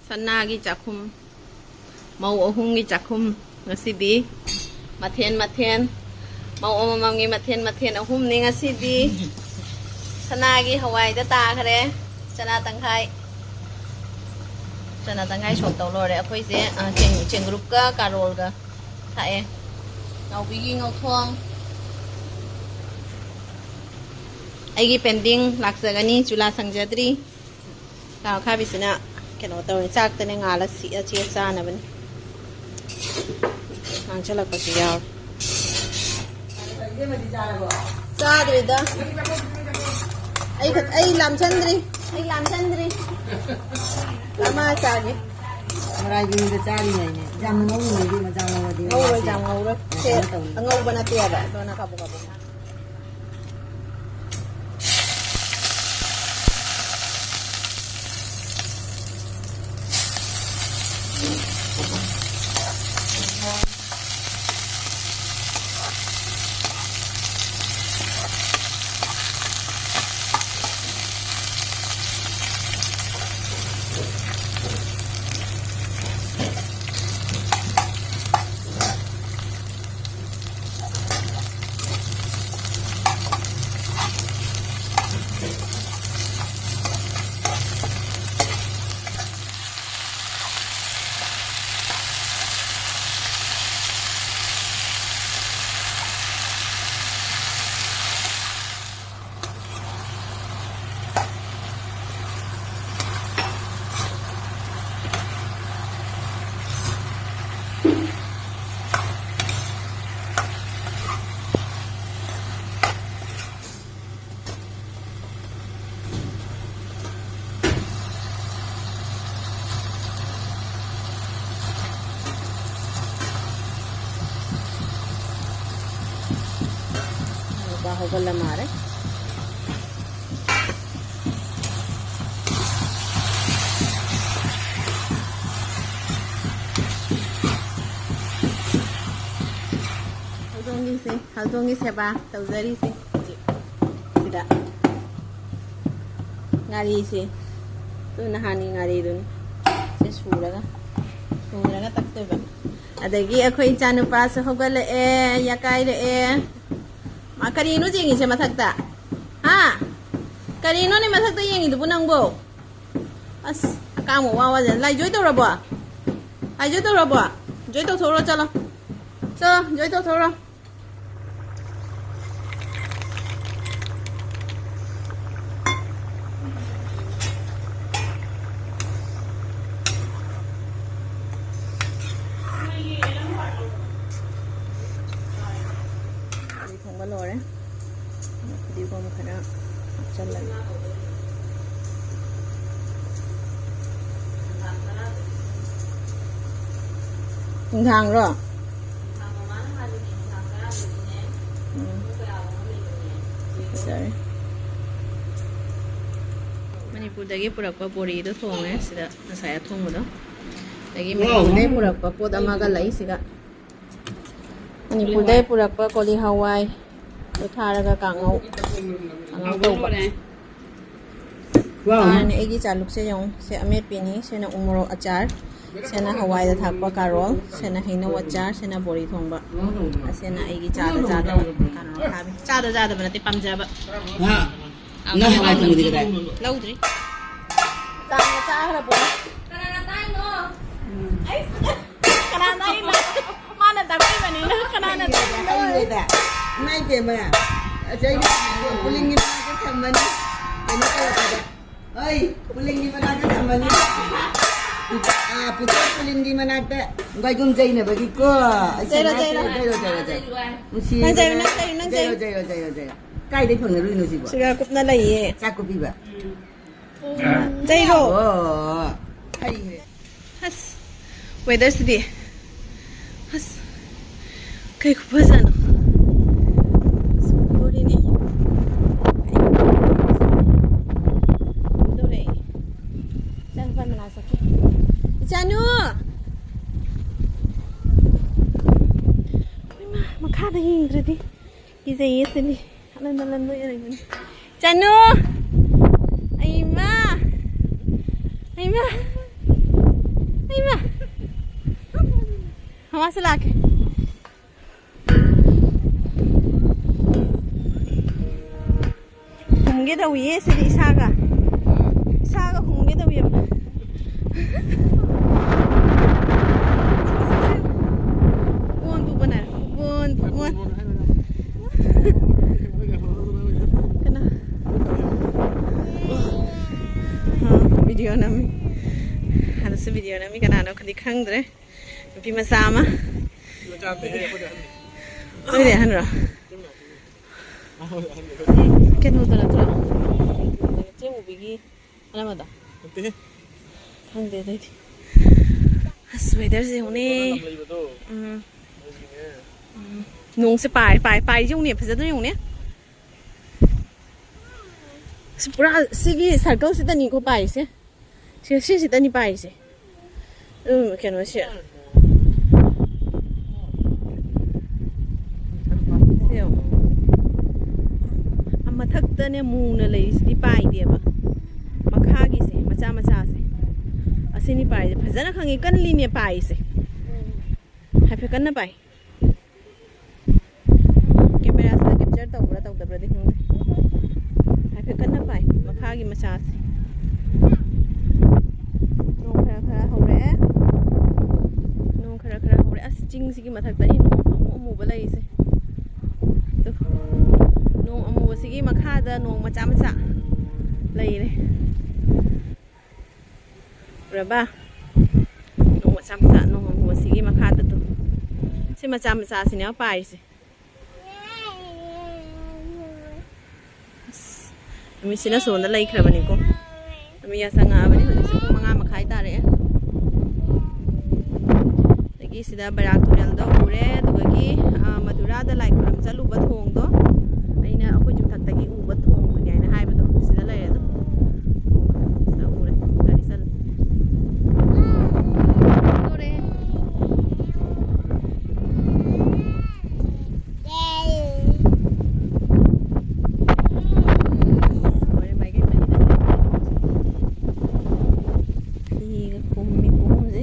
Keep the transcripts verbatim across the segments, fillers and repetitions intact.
ꯁꯅꯥꯒꯤ ꯆꯥꯛꯈꯨꯝ, ꯃꯧ ꯑꯍꯨꯝꯒꯤ ꯆꯥꯛꯈꯨꯝ꯫ ꯉꯁꯤꯗꯤ ꯃꯊꯦꯟ ꯃꯊꯦꯟ, ꯃꯧ ꯑꯃꯃꯝꯒꯤ ꯃꯊꯦꯟ ꯃꯊꯦꯟ ꯑꯍꯨꯝꯅꯤ ꯉꯁꯤꯗꯤ꯫ ꯁꯅꯥꯒꯤ ꯍꯋꯥꯏꯗ ꯇꯥꯈ꯭ꯔꯦ꯫ ꯆꯅꯥ ꯇꯪꯈꯥꯏ, ꯆꯅꯥ ꯇꯪꯈꯥꯏ ꯁꯣꯛ ꯇꯧ ꯂꯣꯏꯔꯦ꯫ ꯑꯩꯈꯣꯏꯁꯦ, ꯑ, ꯆꯦꯡ-, ꯆꯦꯡꯒ꯭ꯔꯨꯞꯀ ꯀꯥꯔꯣꯜꯒ ꯊꯥꯛꯑꯦ꯫ ꯅꯥꯎꯕꯤꯒꯤ ꯉꯧꯊꯣꯡ꯫ ꯑꯩꯒꯤ pending ꯂꯥꯛꯆꯒꯅꯤ, ꯆꯨꯂꯥ ꯁꯪꯖꯗ꯭ꯔꯤ꯫ ꯀꯥ ꯑꯈꯥꯕꯤꯁꯤꯅ ꯀꯩꯅꯣ ꯇꯧꯔꯦ, ꯆꯥꯛꯇꯅꯦ ꯉꯥꯜꯂ ꯁꯤꯛꯑ ꯆꯦ ꯆꯥꯅꯕꯅꯤ꯫ ꯉꯥꯡꯁꯜꯂꯛꯄꯁꯨ ꯌꯥꯎꯔꯦ꯫ ꯆꯥꯗ꯭ꯔꯤꯗ꯫ ꯑꯩ ꯈꯛ-, ꯑꯩ ꯂꯥꯝꯁꯟꯗ꯭ꯔꯤ꯫ ꯑꯩ ꯂꯥꯝꯁꯟꯗ꯭ꯔꯤ꯫ ꯑꯃ ꯆꯥꯒꯦ꯫ ꯃꯔꯥꯏꯒꯤꯗ ꯆꯥꯔꯤꯉꯩꯅꯦ꯫ ꯌꯥꯝꯅ ꯉꯧꯔꯤꯉꯩꯗꯤ ꯃꯖꯥ ꯉꯧꯔꯗꯤ ꯉꯧꯔꯣꯏ, ꯌꯥꯝ ꯉꯧꯔꯣꯏ꯫ ꯁꯦ ꯀꯩꯅꯣ ꯇꯧꯅꯤ꯫ ꯑꯉꯧꯕ ꯅꯠꯇꯦ ꯍꯥꯏꯕ꯫ ꯑꯗꯨꯅ ꯀꯥꯕꯨ ꯀꯥꯕꯨ꯫ ꯅꯨꯄꯥ ꯍꯧꯒꯠꯂ ꯃꯥꯜꯂꯦ꯫ ꯍꯧꯗꯣꯡꯒꯤꯁꯦ, ꯍꯧꯗꯣꯡꯒꯤ ꯁꯦꯕꯥ ꯇꯧꯖꯔꯤꯁꯦ ꯍꯧꯖꯤꯛ ꯁꯤꯗ꯫ ꯉꯥꯔꯤꯁꯦ, ꯑꯗꯨ ꯅꯍꯥꯟꯒꯤ ꯉꯥꯔꯤꯗꯨꯅꯤ꯫ ꯁꯨꯔꯒ, ꯁꯨꯔꯒ ꯇꯛꯇꯣꯏꯕ꯫ ꯑꯗꯒꯤ ꯑꯩꯈꯣꯏ ꯏꯆꯥꯅꯨꯄꯥꯁꯨ ꯍꯧꯒꯠꯂꯛꯑꯦ, ꯌꯥꯀꯥꯏꯔꯛꯑꯦ꯫ ꯃꯥ ꯀꯔꯤꯅꯣ ꯌꯦꯡꯉꯤꯁꯦ ꯃꯊꯛꯇ? ꯍꯥ? ꯀꯔꯤꯅꯣꯅꯦ ꯃꯊꯛꯇ ꯌꯦꯡꯉꯤꯗꯨꯕꯨ ꯅꯪꯕꯣ? ꯑꯁ, ꯑꯀꯥꯡꯕ ꯋꯥ ꯋꯥꯁꯦ꯫ ꯂꯥꯏ ꯖꯣꯏ ꯇꯧꯔꯕꯣ? ꯂꯥꯏ ꯖꯣꯏ ꯇꯧꯔꯕꯣ? ꯖꯣꯏ ꯇꯧꯊꯣꯛꯎꯔꯣ, ꯆꯠꯂꯣ꯫ ꯆꯠꯂꯣ, ꯖꯣꯏ ꯇꯧꯊꯣꯛꯎꯔꯣ꯫ ꯊꯣꯡꯕ ꯂꯣꯏꯔꯦ꯫ ꯐꯗꯤꯒꯣꯝ ꯈꯔ ꯍꯥꯞꯆꯜꯂꯒꯦ꯫ ꯅꯨꯡꯗꯥꯡꯔꯣ? ꯎꯝ꯫ ꯐꯖꯔꯦ꯫ ꯃꯅꯤꯄꯨꯔꯗꯒꯤ ꯄꯨꯔꯛꯄ ꯕꯣꯔꯤꯗꯣ ꯊꯣꯡꯉꯦ ꯁꯤꯗ, ꯉꯁꯥꯏ ꯑꯊꯣꯡꯕꯗꯣ꯫ ꯑꯗꯒꯤ ꯃꯅꯤꯄꯨꯔꯗꯒꯤ ꯄꯨꯔꯛꯄ ꯄꯣꯠ ꯑꯃꯒ ꯂꯩ ꯁꯤꯒ꯫ ꯃꯅꯤꯄꯨꯔꯗꯒꯤ ꯄꯨꯔꯛꯄ ꯀꯣꯂꯤ ꯍꯋꯥꯏꯗꯣ ꯊꯥꯔꯒ ꯀꯥꯡꯉꯧ, ꯀꯥꯡꯉꯧ ꯇꯧꯕ꯫ ꯍꯥꯎꯔꯅꯤ꯫ ꯑꯩꯒꯤ ꯆꯥꯂꯨꯛꯁꯦ ꯌꯦꯡꯉꯨ꯫ ꯁꯦ ꯑꯃꯦꯠꯄꯤꯅꯤ, ꯁꯤꯅ ꯎꯃꯣꯔꯣꯛ ꯑꯆꯥꯔ, ꯁꯤꯅ ꯍꯋꯥꯏꯗ ꯊꯥꯛꯄ ꯀꯥꯔꯣꯜ, ꯁꯤꯅ ꯍꯩꯅꯧ ꯑꯆꯥꯔ, ꯁꯤꯅ ꯕꯣꯔꯤ ꯊꯣꯡꯕ, ꯑꯁꯤꯅ ꯑꯩꯒꯤ ꯆꯥꯗ ꯆꯥꯗꯕ ꯀꯥꯔꯣꯜ ꯈꯥꯕꯤ꯫ ꯆꯥꯗ ꯆꯥꯗꯕ ꯅꯠꯇꯦ, ꯄꯥꯝꯖꯕ꯫ ꯍꯥ? ꯅꯪ ꯍꯋꯥꯏ ꯊꯣꯡꯕꯗꯤ ꯀꯗꯥꯏ? ꯂꯧꯗ꯭ꯔꯤ꯫ ꯇꯥꯡꯅ ꯆꯥꯈ꯭ꯔꯕꯣ? ꯀꯅꯥꯅ ꯇꯥꯛꯏꯅꯣ? ꯑꯩꯁ, ꯀꯅꯥꯅ ꯇꯥꯛꯏꯅꯣ? ꯃꯥꯅ ꯇꯥꯛꯄꯤꯕꯅꯤꯅ ꯀꯅꯥꯅ ꯇꯥꯛꯏꯅꯣ? ꯍꯩꯔꯦꯗ꯫ ꯏꯃꯥ ꯏꯕꯦꯝꯃ꯫ ꯑꯁ, ꯑꯩ ꯄꯨꯂꯤꯡꯒꯤ ꯃꯅꯥꯛꯇ ꯊꯝꯃꯅꯤ꯫ ꯀꯩꯅꯣ ꯇꯧꯔꯛꯄꯗ꯫ ꯑꯩ ꯄꯨꯂꯤꯡꯒꯤ ꯃꯅꯥꯛꯇ ꯊꯝꯃꯅꯤ꯫ ꯄꯨ-, ꯑꯥ, ꯄꯨꯊꯣꯛ ꯄꯨꯂꯤꯡꯒꯤ ꯃꯅꯥꯛꯇ ꯒꯥꯏꯒꯨꯝ ꯆꯩꯅꯕꯒꯤꯀꯣ꯫ ꯑꯩ ꯆꯩꯔꯣ, ꯁꯅꯥꯁꯦ ꯆꯩꯔꯣ꯫ ꯆꯩꯔꯣ, ꯆꯩꯔꯣ, ꯆꯩꯔꯣ꯫ ꯅꯨꯡꯁꯤꯕꯅ꯫ ꯅꯪ ꯆꯩꯔꯣ, ꯅꯪ ꯆꯩꯔꯣ, ꯅꯪ ꯆꯩꯔꯣ, ꯆꯩꯔꯣ꯫ ꯆꯩꯔꯣ, ꯆꯩꯔꯣ, ꯆꯩꯔꯣ꯫ ꯀꯥꯏꯗꯩ ꯐꯪꯅꯔꯨꯏꯅꯣ ꯁꯤꯕꯣ? ꯁꯤꯒ ꯀꯨꯞꯅ ꯂꯩꯌꯦ꯫ ꯆꯥꯛ ꯀꯨꯞꯄꯤꯕ꯫ ꯆꯩꯔꯣ꯫ ꯑꯣ, ꯍꯩꯈ꯭ꯔꯦ꯫ ꯑꯁ, weatherꯁꯤꯗꯤ꯫ ꯑꯁ, ꯀꯩ ꯈꯨꯐꯖꯅꯣ꯫ ꯑꯁ, ꯂꯣꯏꯔꯦꯅꯦ꯫ ꯀꯝꯗꯧꯔꯦ? ꯏꯆꯥꯅꯨꯄꯥ ꯃꯅꯥꯛ ꯆꯠꯀꯦ꯫ ꯏꯆꯥꯅꯨ! ꯏꯃꯥ, ꯃꯈꯥꯗ ꯌꯦꯡꯗ꯭ꯔꯗꯤ꯫ ꯀꯤꯖꯩꯌꯦ ꯁꯤꯗꯤ꯫ ꯍꯜꯂꯟ ꯍꯜꯂꯟ ꯂꯣꯏ ꯂꯩꯕꯅꯤ꯫ ꯆꯅꯨ! ꯑꯩꯃ! ꯑꯩꯃ! ꯏꯃꯥ! ꯃꯃꯥꯁꯨ ꯂꯥꯛꯀꯦ꯫ ꯍꯨꯝꯒꯦ ꯇꯧꯏꯌꯦ ꯁꯤꯗꯤ ꯏꯁꯥꯒ꯫ ꯏꯁꯥꯒ ꯍꯨꯝꯒꯦ ꯇꯧꯏꯌꯦꯕ꯫ ꯁꯤ, ꯁꯤ, ꯁꯤ꯫ ꯄꯨꯕꯣꯟ, ꯄꯨꯕꯣꯟ ꯍꯥꯏꯔꯣ꯫ ꯄꯨꯕꯣꯟ, ꯄꯨꯕꯣꯟ꯫ ꯀꯅꯥ? ꯑ, video ꯅꯝꯃꯤ꯫ ꯑꯗꯨꯁꯨ video ꯅꯝꯃꯤ꯫ ꯀꯅꯥꯅꯣ ꯈꯪꯗꯤ ꯈꯪꯗ꯭ꯔꯦ꯫ ꯅꯨꯄꯤ ꯃꯆꯥ ꯑꯃ꯫ ꯅꯣꯏꯗꯩ ꯑꯍꯟꯔꯣ? ꯀꯩꯅꯣꯗꯣ ꯅꯠꯇ꯭ꯔꯣ? ꯆꯦ ꯃꯨꯕꯤꯒꯤ ꯑꯅꯝꯕꯗꯣ? ꯅꯠꯇꯦꯍꯦ꯫ ꯈꯪꯗꯦ ꯑꯗꯩꯗꯤ꯫ ꯑꯁ, weatherꯁꯦ ꯌꯦꯡꯉꯨꯅꯦ꯫ ꯂꯝ ꯂꯩꯕꯗꯣ꯫ ꯎꯝ꯫ ꯑꯗꯨꯒꯤꯅꯦ꯫ ꯎꯝ꯫ ꯅꯣꯡꯁꯦ ꯄꯥꯏ, ꯄꯥꯏ, ꯄꯥꯏꯔꯤꯁꯦ ꯌꯦꯡꯉꯨꯅꯦ, ꯐꯖꯗ꯭ꯔꯥ ꯌꯦꯡꯉꯨꯅꯦ꯫ ꯑꯁ, ꯄꯨꯔꯥ ꯁꯤꯒꯤ circleꯁꯤꯗꯅꯤꯀꯣ ꯄꯥꯏꯔꯤꯁꯦ꯫ ꯁꯤ, ꯁꯤꯁꯤꯗꯅꯤ ꯄꯥꯏꯔꯤꯁꯦ꯫ ꯎꯝ, ꯀꯩꯅꯣꯁꯦ꯫ ꯁꯤ ꯌꯦꯡꯉꯣ꯫ ꯑ, ꯃꯊꯛꯇꯅꯦ ꯃꯨꯅ ꯂꯩꯔꯤꯁꯤꯗꯤ ꯄꯥꯏꯗꯦꯕ꯫ ꯃꯈꯥꯒꯤꯁꯦ, ꯃꯆꯥ ꯃꯆꯥꯁꯦ꯫ ꯑꯁꯤꯅꯤ ꯄꯥꯏꯔꯤꯁꯦ꯫ ꯐꯖꯅ ꯈꯪꯉꯤ, ꯀꯜꯂꯤꯅꯦ ꯄꯥꯏꯔꯤꯁꯦ꯫ ꯍꯥꯏꯐꯦꯠ ꯀꯟꯅ ꯄꯥꯏ꯫ Cameraꯁꯤꯅ capture ꯇꯧꯕ꯭ꯔꯥ ꯇꯧꯗꯕ꯭ꯔꯥꯗꯤ ꯈꯪꯗꯦ꯫ ꯍꯥꯏꯐꯦꯠ ꯀꯟꯅ ꯄꯥꯏ, ꯃꯈꯥꯒꯤ ꯃꯆꯥꯁꯦ꯫ ꯅꯣꯡ ꯈꯔ ꯈꯔ ꯍꯧꯔꯛꯑꯦ꯫ ꯅꯣꯡ ꯈꯔ ꯈꯔ ꯍꯧꯔꯛꯑꯦ꯫ ꯑꯁ, ꯆꯤꯡꯁꯤꯒꯤ ꯃꯊꯛꯇꯅꯤ ꯅꯣꯡ ꯑꯃꯨ ꯑꯃꯨꯕ ꯂꯩꯔꯤꯁꯦ꯫ ꯇꯨ꯫ ꯅꯣꯡ ꯑꯃꯨꯕꯁꯤꯒꯤ ꯃꯈꯥꯗ ꯅꯣꯡ ꯃꯆꯥ ꯃꯆꯥ ꯂꯩꯔꯦ꯫ ꯎꯔꯕ? ꯅꯣꯡ ꯃꯆꯥ ꯃꯆꯥ, ꯅꯣꯡ ꯑꯃꯨꯕꯁꯤꯒꯤ ꯃꯈꯥꯗ ꯇꯨ꯫ ꯁꯤ ꯃꯆꯥ ꯃꯆꯥꯁꯤꯅꯦ ꯄꯥꯏꯔꯤꯁꯦ꯫ ꯑꯁ, ꯅꯨꯃꯤꯠꯁꯤꯅ ꯁꯣꯝꯗ ꯂꯩꯈ꯭ꯔꯕꯅꯤꯀꯣ꯫ ꯅꯨꯃꯤꯠ ꯌꯥꯆꯪꯉꯛꯑꯕꯅꯤ꯫ ꯍꯧꯖꯤꯛꯁꯦ ꯄꯨꯡ ꯃꯉꯥ ꯃꯈꯥꯏ ꯇꯥꯔꯛꯑꯦ꯫ ꯑꯗꯒꯤ ꯁꯤꯗ ꯕꯔꯥꯛ ꯇꯨꯔꯦꯜꯗꯣ ꯎꯔꯦ꯫ ꯑꯗꯨꯗꯒꯤ, ꯑ, ꯃꯗꯨꯔꯥꯗ ꯂꯥꯏ ꯈꯨꯔꯨꯝ ꯆꯠꯂꯨꯕ ꯊꯣꯡꯗꯣ, ꯑꯩꯅ ꯑꯩꯈꯣꯏ ꯌꯨꯝꯊꯛꯇꯒꯤ ꯎꯕ ꯊꯣꯡꯗꯨꯅꯤ ꯍꯥꯏꯅ ꯍꯥꯏꯕꯗꯣ, ꯁꯤꯗ ꯂꯩꯔꯦ ꯑꯗꯣ꯫ ꯁꯤꯗ ꯎꯔꯦ꯫ ꯒꯥꯔꯤ ꯆꯠꯂꯦ꯫ ꯌꯧꯔꯦ꯫ ꯂꯣꯏꯔꯦ, ꯃꯥꯏꯀꯩ ꯃꯔꯤꯗ ꯐꯤꯒ ꯈꯨꯝꯃꯤ, ꯈꯨꯃꯨꯛꯁꯦ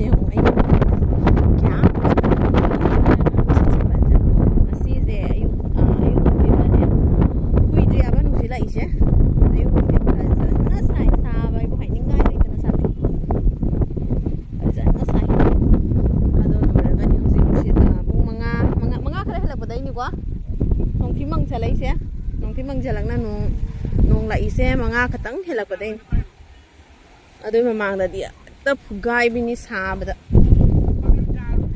ꯍꯦꯜꯂꯛꯅ ꯅꯣꯡ ꯅꯣꯡ ꯂꯥꯛꯏꯁꯦ ꯃꯉꯥ ꯈꯛꯇꯪ ꯍꯦꯜꯂꯛꯄꯗꯩꯅꯤ꯫ ꯑꯗꯨꯏ ꯃꯃꯥꯡꯗꯗꯤ ꯍꯦꯛꯇ ꯐꯨꯒꯥꯏꯕꯤꯅꯤ ꯁꯥꯕꯗ꯫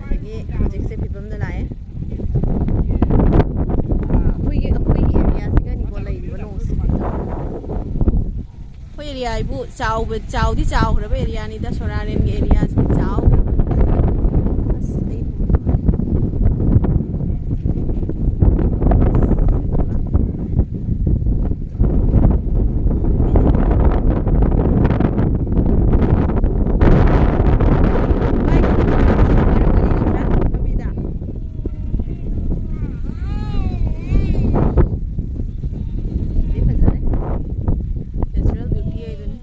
ꯑꯗꯒꯤ ꯍꯧꯖꯤꯛꯁꯦ ꯐꯤꯕꯝꯗ ꯂꯥꯛꯑꯦ꯫ ꯑꯩꯈꯣꯏꯒꯤ ꯑꯩꯈꯣꯏꯒꯤ ꯑꯦꯔꯤꯌꯥꯁꯤꯒꯅꯤꯀꯣ ꯂꯩꯔꯤꯕ ꯅꯣꯡꯁꯦ꯫ ꯑꯩꯈꯣꯏ ꯑꯦꯔꯤꯌꯥ ꯍꯥꯏꯕꯨ ꯆꯥꯎꯕ ꯆꯥꯎꯗꯤ ꯆꯥꯎꯈ꯭ꯔꯕ ꯑꯦꯔꯤꯌꯥꯅꯤꯗ, ꯁꯣꯔꯥꯔꯦꯟꯒꯤ ꯑꯦꯔꯤꯌꯥꯁꯤꯗꯤ ꯆꯥꯎ꯫ ꯑꯁ ꯑꯩ ꯐꯖꯔꯦ꯫ Natural beauty ꯍꯥꯏꯗꯨꯅꯤ꯫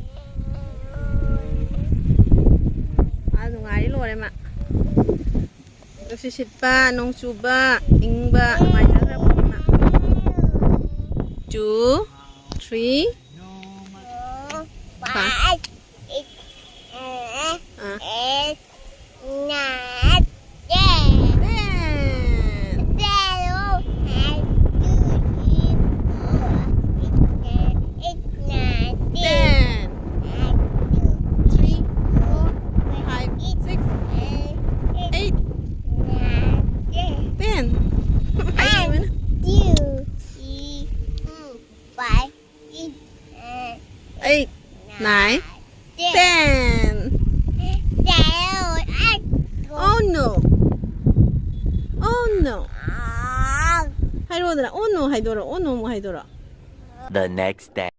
ꯑꯥ, ꯅꯨꯡꯉꯥꯏꯔꯤ ꯂꯣꯏꯔꯦ ꯃꯥ꯫ ꯅꯨꯡꯁꯤꯠ ꯁꯤꯠꯄ, ꯅꯣꯡ ꯆꯨꯕ, ꯏꯪꯕ, ꯅꯨꯡꯉꯥꯏꯖꯈ꯭ꯔꯕ ꯃꯥ꯫ Two, three, five. Five, six, seven, ꯑꯥ꯫ Eight, nine, ten. Ten. Zero, one, two, three, four, six, seven, eight, nine, ten. Ten. One, two, three, four, five, six, seven, eight, nine, ten. Ten. Ayun. One, two, three, four, five, six, seven, Eight, nine, ten. Ten. Oh no. Oh no. ꯍꯥꯏꯔꯛꯑꯣꯗꯅ, "Oh no" ꯍꯥꯏꯗꯣꯔꯛꯑꯣ, "Oh no" ꯑꯃꯨꯛ ꯍꯥꯏꯗꯣꯔꯛꯑꯣ꯫ The next day.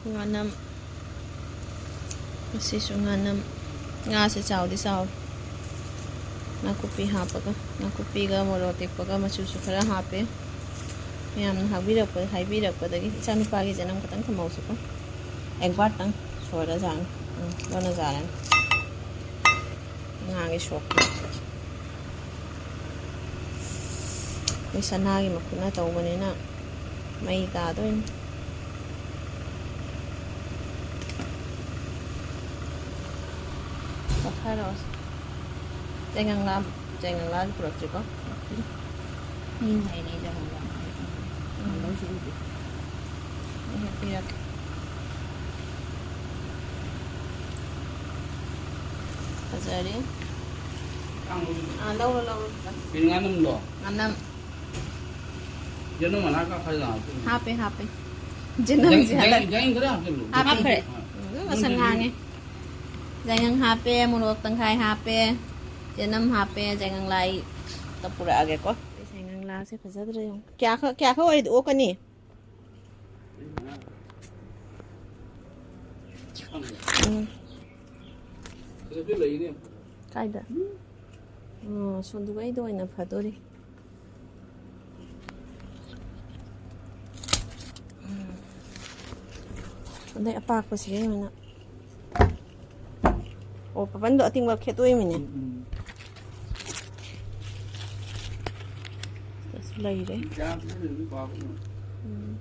ꯉꯥꯅꯝ꯫ ꯉꯁꯤꯁꯨ ꯉꯥꯅꯝ꯫ ꯉꯥꯁꯦ ꯆꯥꯎꯗꯤ ꯆꯥꯎꯋꯦ꯫ ꯅꯥꯀꯨꯞꯄꯤ ꯍꯥꯞꯄꯒ, ꯅꯥꯀꯨꯞꯄꯤꯒ ꯃꯣꯔꯣꯛ ꯑꯇꯦꯛꯄꯒ ꯃꯆꯨꯁꯨ ꯈꯔ ꯍꯥꯞꯄꯦ꯫ ꯃꯌꯥꯝꯅ ꯍꯥꯏꯕꯤꯔꯛꯄ, ꯍꯥꯏꯕꯤꯔꯛꯄꯗꯒꯤ ꯏꯆꯥꯅꯨꯄꯥꯒꯤ ꯆꯅꯝ ꯈꯛꯇꯪ ꯊꯝꯍꯧꯁꯤꯀꯣ꯫ ꯑꯦꯛꯕꯥꯔꯠꯇꯪ ꯁꯣꯏꯔꯖꯥꯠꯅꯤ꯫ ꯎꯝ, ꯂꯣꯟꯅꯖꯥꯔꯅꯤ꯫ ꯑꯉꯥꯡꯒꯤ ꯁꯣꯛꯄ꯫ ꯑꯩꯈꯣꯏ ꯁꯅꯥꯒꯤ ꯃꯈꯨꯠꯅ ꯇꯧꯕꯅꯤꯅ ꯃꯩ ꯇꯥꯗꯣꯏꯅꯤ꯫ ꯇꯧꯈꯥꯏꯔꯛꯑꯣꯁꯦ꯫ ꯆꯦꯡꯉꯪꯂꯥ, ꯆꯦꯡꯉꯪꯂꯥꯗꯤ ꯄꯨꯔꯛꯇ꯭ꯔꯤꯀꯣ꯫ ꯃꯤ ꯍꯥꯏꯅꯩ ꯆꯦꯡꯉꯪꯂꯥ꯫ ꯎꯝ꯫ ꯂꯧꯁꯨ ꯎꯗꯦ꯫ ꯄꯤꯔꯛꯀꯦ꯫ ꯐꯖꯔꯦ꯫ ꯑꯥ, ꯂꯧꯔꯣ, ꯂꯧꯔꯣ꯫ ꯉꯥꯅꯝ꯫ ꯌꯦꯅꯨꯝ ꯃꯅꯥ ꯀꯥ ꯈꯔ ꯌꯥꯝ ꯍꯥꯞꯄꯤꯅꯦ꯫ ꯍꯥꯞꯄꯦ, ꯍꯥꯞꯄꯦ꯫ ꯌꯦꯅꯨꯝꯁꯦ ꯌꯥꯏ-, ꯍꯟꯗꯛ ꯌꯥꯏ-, ꯌꯥꯏ ꯈꯔ ꯍꯥꯞꯆꯤꯜꯂꯨ꯫ ꯍꯥꯞꯄꯦ꯫ ꯍꯥꯞꯈ꯭ꯔꯦ꯫ ꯑꯥ꯫ ꯎꯝ, ꯃꯁꯛ ꯉꯥꯡꯉꯦ꯫ ꯌꯥꯏꯉꯪ ꯍꯥꯞꯄꯦ, ꯃꯣꯔꯣꯛ ꯇꯪꯈꯥꯏ ꯍꯥꯞꯄꯦ, ꯌꯦꯅꯝ ꯍꯥꯞꯄꯦ, ꯌꯥꯏꯉꯪ ꯂꯥꯏ ꯑꯝꯇ ꯄꯨꯔꯛꯑꯒꯦꯀꯣ꯫ ꯌꯥꯏꯉꯪ ꯂꯥꯁꯦ ꯐꯖꯗ꯭ꯔꯥ ꯌꯦꯡꯉꯨ꯫ ꯀꯌꯥꯈꯛ, ꯀꯌꯥꯈꯛ ꯑꯣꯏꯔꯗꯤ ꯑꯣꯛꯀꯅꯤ? ꯎꯝ꯫ ꯀꯥꯏꯗ? ꯑꯣ, ꯁꯣꯟꯗꯨꯒꯩꯗ ꯑꯣꯏꯅ ꯐꯗꯣꯔꯤ꯫ ꯎꯝ꯫ ꯑꯗꯩ ꯑꯄꯥꯛꯄꯁꯤꯒ ꯑꯣꯏꯅ꯫ ꯑꯣ, ꯄꯥꯄꯟꯗꯣ ꯑꯇꯤꯡꯕ ꯈꯦꯠꯇꯣꯛꯏꯃꯤꯅꯦ꯫ ꯎꯝ, ꯎꯝ꯫ ꯁꯤꯗꯁꯨ ꯂꯩꯔꯦ꯫ ꯎꯝ꯫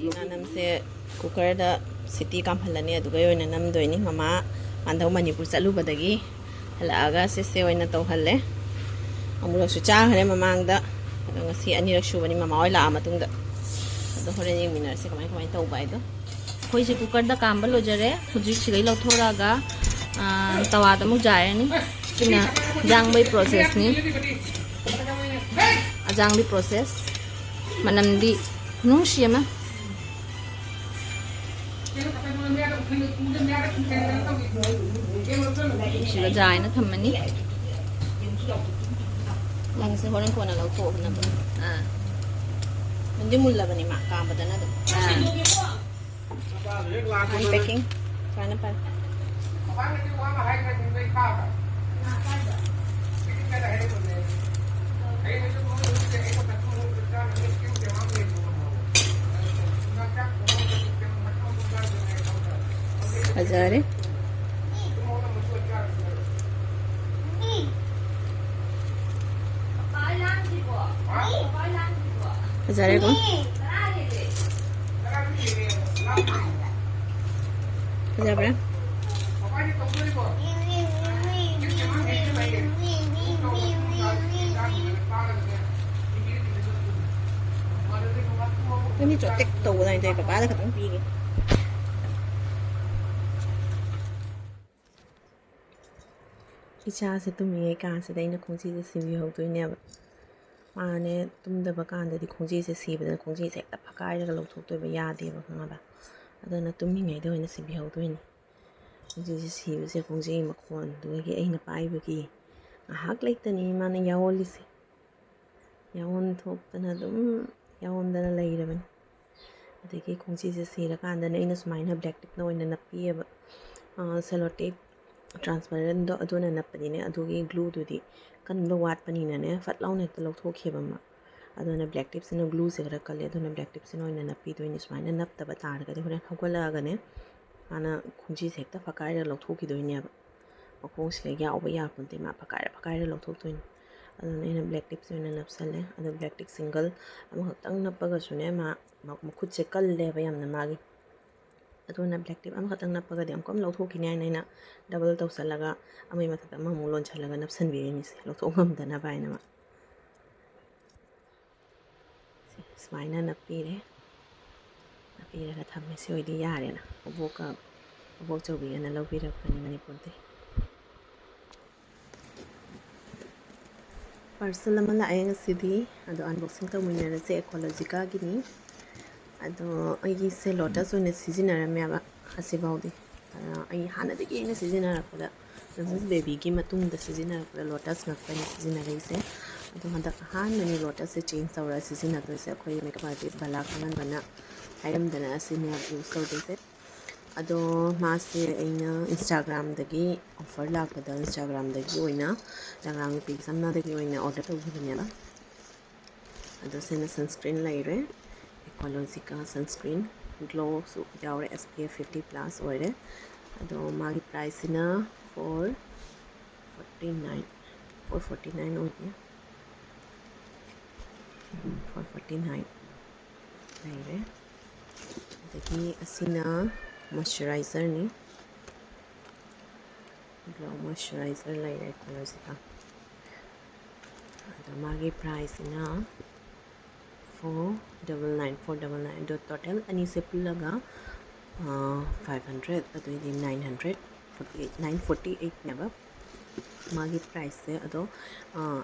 ꯉꯥꯅꯝꯁꯦ ꯀꯨꯀꯔꯗ ꯁꯤꯇꯤ ꯀꯥꯝꯍꯜꯂꯅꯤ, ꯑꯗꯨꯒ ꯑꯣꯏꯅ ꯅꯝꯗꯣꯏꯅꯤ꯫ ꯃꯃꯥ ꯃꯥꯟꯗꯧ ꯃꯅꯤꯄꯨꯔ ꯆꯠꯂꯨꯕꯗꯒꯤ ꯍꯜꯂꯛꯑꯒ ꯁꯤꯁꯦ ꯑꯣꯏꯅ ꯇꯧꯍꯜꯂꯦ꯫ ꯑꯃꯨꯔꯛꯁꯨ ꯆꯥꯈ꯭ꯔꯦ ꯃꯃꯥꯡꯗ, ꯑꯗꯣ ꯉꯁꯤ ꯑꯅꯤꯔꯛ ꯁꯨꯕꯅꯤ ꯃꯃꯥ ꯍꯣꯏ ꯂꯥꯛꯑ ꯃꯇꯨꯡꯗ꯫ ꯑꯗꯣ ꯍꯣꯔꯦꯟ ꯌꯦꯡꯃꯤꯟꯅꯔꯁꯦ ꯀꯃꯥꯏ ꯀꯃꯥꯏꯅ ꯇꯧꯕ ꯍꯥꯏꯗꯣ꯫ ꯑꯩꯈꯣꯏꯁꯦ ꯀꯨꯀꯔꯗ ꯀꯥꯝꯕ ꯂꯣꯏꯖꯔꯦ꯫ ꯍꯧꯖꯤꯛ ꯁꯤꯗꯩ ꯂꯧꯊꯣꯔꯛꯑꯒ, ꯑꯥ, ꯇꯋꯥꯗ ꯑꯃꯨꯛ ꯌꯥꯏꯔꯅꯤ꯫ ꯁꯤꯅ ꯑꯖꯥꯡꯕꯩ ꯄ꯭ꯔꯣꯁꯦꯁꯅꯤ꯫ ꯑꯖꯥꯡꯕꯤ ꯄ꯭ꯔꯣꯁꯦꯁ꯫ ꯃꯅꯝꯗꯤ ꯈꯨꯅꯨꯡꯁꯤ ꯑꯃ꯫ ꯁꯤꯒ ꯖꯥꯏꯅ ꯊꯝꯃꯅꯤ꯫ ꯂꯪꯁꯦ ꯍꯣꯔꯦꯟ ꯀꯣꯟꯅ ꯂꯧꯊꯣꯛꯅꯕ꯫ ꯑꯥ꯫ ꯃꯨꯟꯗꯤ ꯃꯨꯜꯂꯕꯅꯤ ꯃꯥ ꯀꯥꯝꯕꯗꯅ ꯑꯗꯨꯝ꯫ ꯑꯥ꯫ ꯄꯦꯀꯤꯡ ꯁꯨꯃꯥꯏꯅ ꯄꯥꯏ꯫ ꯐꯖꯔꯦ꯫ ꯐꯖꯔꯦꯀꯣ? ꯐꯖꯕ꯭ꯔꯥ? ꯆꯣꯇꯤꯛ ꯇꯧꯕ ꯑꯗꯨꯃꯥꯏꯅ ꯇꯧꯋꯦ꯫ ꯄꯄꯥꯗ ꯈꯛꯇꯪ ꯄꯤꯒꯦ꯫ ꯏꯆꯥꯁꯦ ꯇꯨꯝꯃꯤꯉꯩ ꯀꯥꯟꯁꯤꯗ ꯑꯩꯅ ꯈꯣꯡꯖꯤꯁꯦ ꯁꯤꯕꯤꯍꯧꯗꯣꯏꯅꯦꯕ꯫ ꯃꯥꯅꯦ ꯇꯨꯝꯗꯕ ꯀꯥꯟꯗꯗꯤ ꯈꯣꯡꯖꯤꯁꯦ ꯁꯤꯕꯗꯅ ꯈꯣꯡꯖꯤꯁꯦ ꯍꯦꯛꯇ ꯐꯛꯀꯥꯏꯔꯒ ꯂꯧꯊꯣꯛꯇꯣꯏꯕ, ꯌꯥꯗꯦꯕ, ꯈꯪꯉꯕ? ꯑꯗꯨꯅ ꯇꯨꯝꯃꯤꯉꯩꯗ ꯑꯣꯏꯅ ꯁꯤꯕꯤꯍꯧꯗꯣꯏꯅꯤ꯫ ꯈꯣꯡꯖꯤꯁꯦ ꯁꯤꯕꯁꯦ ꯈꯣꯡꯖꯤ ꯃꯈꯣꯟꯗꯨꯗꯒꯤ ꯑꯩꯅ ꯄꯥꯏꯕꯒꯤ ꯉꯥꯏꯍꯥꯛ ꯂꯩꯇꯅꯤ ꯃꯥꯅ ꯌꯥꯑꯣꯜꯂꯤꯁꯦ꯫ ꯌꯥꯑꯣꯟ ꯊꯣꯛꯇꯅ ꯑꯗꯨꯝ ꯌꯥꯑꯣꯟꯗꯅ ꯂꯩꯔꯕꯅꯤ꯫ ꯑꯗꯒꯤ ꯈꯣꯡꯖꯤꯁꯦ ꯁꯤꯔꯀꯥꯟꯗꯅ ꯑꯩꯅ ꯁꯨꯃꯥꯏꯅ ꯕ꯭ꯂꯦꯛ ꯇꯦꯞꯅ ꯑꯣꯏꯅ ꯅꯞꯄꯤꯑꯕ꯫ ꯁꯦꯂꯣ ꯇꯦꯞ ꯇ꯭ꯔꯥꯟꯁꯄꯦꯔꯦꯟꯗꯣ ꯑꯗꯨꯅ ꯅꯞꯄꯅꯤꯅꯦ꯫ ꯑꯗꯨꯒꯤ ꯒ꯭ꯂꯨꯗꯨꯗꯤ ꯀꯟꯕ ꯋꯥꯠꯄꯅꯤꯅꯅꯦ, ꯐꯠ ꯂꯥꯎꯅ ꯍꯦꯛꯇ ꯂꯧꯊꯣꯛꯈꯤꯕ ꯑꯃ꯫ ꯑꯗꯨꯅ ꯕ꯭ꯂꯦꯛ ꯇꯦꯞꯁꯤꯅ, ꯒ꯭ꯂꯨꯁꯦ ꯈꯔ ꯀꯜꯂꯦ, ꯑꯗꯨꯅ ꯕ꯭ꯂꯦꯛ ꯇꯦꯞꯁꯤꯅ ꯑꯣꯏꯅ ꯅꯞꯄꯤꯗꯣꯏꯅꯤ꯫ ꯁꯨꯃꯥꯏꯅ ꯅꯞꯇꯕ ꯇꯥꯔꯒꯗꯤ ꯍꯣꯔꯦꯟ ꯍꯧꯒꯠꯂꯛꯑꯒꯅꯦ, ꯃꯥꯅ ꯈꯣꯡꯖꯤꯁꯦ ꯍꯦꯛꯇ ꯐꯛꯀꯥꯏꯔꯒ ꯂꯧꯊꯣꯛꯈꯤꯗꯣꯏꯅꯦꯕ꯫ ꯃꯈꯣꯡꯁꯤꯒ ꯌꯥꯎꯕ ꯌꯥꯄꯣꯟꯇꯦ, ꯃꯥ ꯐꯛꯀꯥꯏꯔ ꯐꯛꯀꯥꯏꯔ ꯂꯧꯊꯣꯛꯇꯣꯏꯅꯤ꯫ ꯑꯗꯨꯅ ꯑꯩꯅ ꯕ꯭ꯂꯦꯛ ꯇꯦꯞꯁꯦ ꯑꯣꯏꯅ ꯅꯞꯁꯜꯂꯦ꯫ ꯑꯗꯣ ꯕ꯭ꯂꯦꯛ ꯇꯦꯞ ꯁꯤꯡꯒꯜ ꯑꯃꯈꯛꯇꯪ ꯅꯞꯄꯒꯁꯨꯅꯦ, ꯃꯥ ꯃ-, ꯃꯈꯨꯠꯁꯦ ꯀꯜꯂꯦꯕ ꯌꯥꯝꯅ ꯃꯥꯒꯤ꯫ ꯑꯗꯨꯅ ꯕ꯭ꯂꯦꯛ ꯇꯦꯞ ꯑꯃꯈꯛꯇꯪ ꯅꯞꯄꯒꯗꯤ ꯑꯃꯨꯛꯀ ꯍꯟꯅ ꯂꯧꯊꯣꯛꯈꯤꯅꯤ ꯍꯥꯏꯅ ꯑꯩꯅ ꯗꯕꯜ ꯇꯧꯁꯜꯂꯒ ꯑꯃꯒꯤ ꯃꯊꯛꯇ ꯑꯃꯃꯨꯛ ꯂꯣꯟꯁꯜꯂꯒ ꯅꯞꯁꯟꯕꯤꯔꯤꯅꯤꯁꯦ, ꯂꯧꯊꯣꯛ ꯉꯝꯗꯅꯕ ꯍꯥꯏꯅ ꯃꯥ꯫ ꯁꯦ, ꯁꯨꯃꯥꯏꯅ ꯅꯞꯄꯤꯔꯦ꯫ ꯅꯞꯄꯤꯔꯒ ꯊꯝꯃꯦ꯫ ꯁꯤ ꯑꯣꯏꯗꯤ ꯌꯥꯔꯦꯅ꯫ ꯑꯕꯣꯛꯀ, ꯑꯕꯣꯛ ꯆꯧꯕꯤꯒꯅ ꯂꯧꯕꯤꯔꯛꯄꯅꯤ ꯃꯅꯤꯄꯨꯔꯗꯩ꯫ ꯄꯥꯔꯁꯦꯜ ꯑꯃ ꯂꯥꯛꯑꯦ ꯉꯁꯤꯗꯤ, ꯑꯗꯣ ꯑꯟꯕꯣꯛꯁꯤꯡ ꯇꯧꯃꯤꯟꯅꯔꯁꯦ꯫ ꯑꯦꯀꯣꯂꯣꯖꯤꯀꯥꯒꯤꯅꯤ꯫ ꯑꯗꯣ ꯑꯩꯒꯤꯁꯦ ꯂꯣꯇꯁ ꯑꯣꯏꯅ ꯁꯤꯖꯤꯟꯅꯔꯝꯃꯦꯕ ꯑꯁꯤꯐꯥꯎꯗꯤ꯫ ꯑꯗ ꯑꯩ ꯍꯥꯟꯅꯗꯒꯤ ꯑꯩꯅ ꯁꯤꯖꯤꯟꯅꯔꯛꯄꯗ, ꯖꯁ ꯕꯦꯕꯤꯒꯤ ꯃꯇꯨꯡꯗ ꯁꯤꯖꯤꯟꯅꯔꯛꯄꯗ ꯂꯣꯇꯁ ꯉꯥꯛꯇꯅꯤ ꯁꯤꯖꯤꯟꯅꯔꯛꯏꯁꯦ꯫ ꯑꯗꯣ ꯍꯟꯗꯛ ꯑꯍꯥꯟꯕꯅꯤ ꯂꯣꯇꯁꯁꯦ ꯆꯦꯟꯖ ꯇꯧꯔꯒ ꯁꯤꯖꯤꯟꯅꯗꯣꯏꯁꯦ꯫ ꯑꯩꯈꯣꯏ ꯃꯦꯀꯞ ꯑꯥꯔꯇꯤꯁ ꯕꯂꯥ ꯈꯪꯍꯟꯕꯅ ꯍꯥꯏꯔꯝꯗꯅ ꯑꯁꯤꯅꯦ ꯌꯨꯁ ꯇꯧꯗꯣꯏꯁꯦ꯫ ꯑꯗꯣ ꯃꯥꯁꯦ ꯑꯩꯅ ꯏꯟꯁꯇꯥꯒ꯭ꯔꯥꯝꯗꯒꯤ ꯑꯣꯐꯔ ꯂꯥꯛꯄꯗ, ꯏꯟꯁꯇꯥꯒ꯭ꯔꯥꯝꯗꯒꯤ ꯑꯣꯏꯅ, ꯏꯟꯁꯇꯥꯒ꯭ꯔꯥꯝꯒꯤ ꯄꯦꯖ ꯑꯃꯗꯒꯤ ꯑꯣꯏꯅ ꯑꯣꯔꯗꯔ ꯇꯧꯈꯤꯕꯅꯦꯕ꯫ ꯑꯗꯣ ꯁꯤꯅ ꯁꯟꯁꯀ꯭ꯔꯤꯟ ꯂꯩꯔꯦ, ꯑꯦꯀꯣꯂꯣꯖꯤꯀꯥ ꯁꯟꯁꯀ꯭ꯔꯤꯟ, ꯒ꯭ꯂꯣꯁꯨ ꯌꯥꯎꯔꯦ, S P F fifty plus ꯑꯣꯏꯔꯦ꯫ ꯑꯗꯣ ꯃꯥꯒꯤ ꯄ꯭ꯔꯥꯏꯁꯁꯤꯅ four forty nine, four forty nine ꯑꯣꯏꯅꯦ, ꯐꯣꯔ ꯐꯣꯔꯇꯤ ꯅꯥꯏꯟ ꯂꯩꯔꯦ꯫ ꯑꯗꯒꯤ ꯑꯁꯤꯅ ꯃꯣꯏꯆꯔꯥꯏꯖꯔꯅꯤ꯫ ꯒ꯭ꯂꯣ ꯃꯣꯏꯆꯔꯥꯏꯖꯔ ꯂꯩꯔꯦ ꯑꯦꯀꯣꯂꯣꯖꯤꯀꯥ꯫ ꯑꯗꯣ ꯃꯥꯒꯤ ꯄ꯭ꯔꯥꯏꯁꯁꯤꯅ double nine four double nine ꯑꯗꯣ total ꯑꯅꯤꯁꯦ ꯄꯨꯜꯂꯒ five hundred, ꯑꯗꯨꯑꯣꯏꯗꯤ nine hundred forty eight, nine forty eightꯅꯦꯕ ꯃꯥꯒꯤ priceꯁꯦ꯫ ꯑꯗꯣ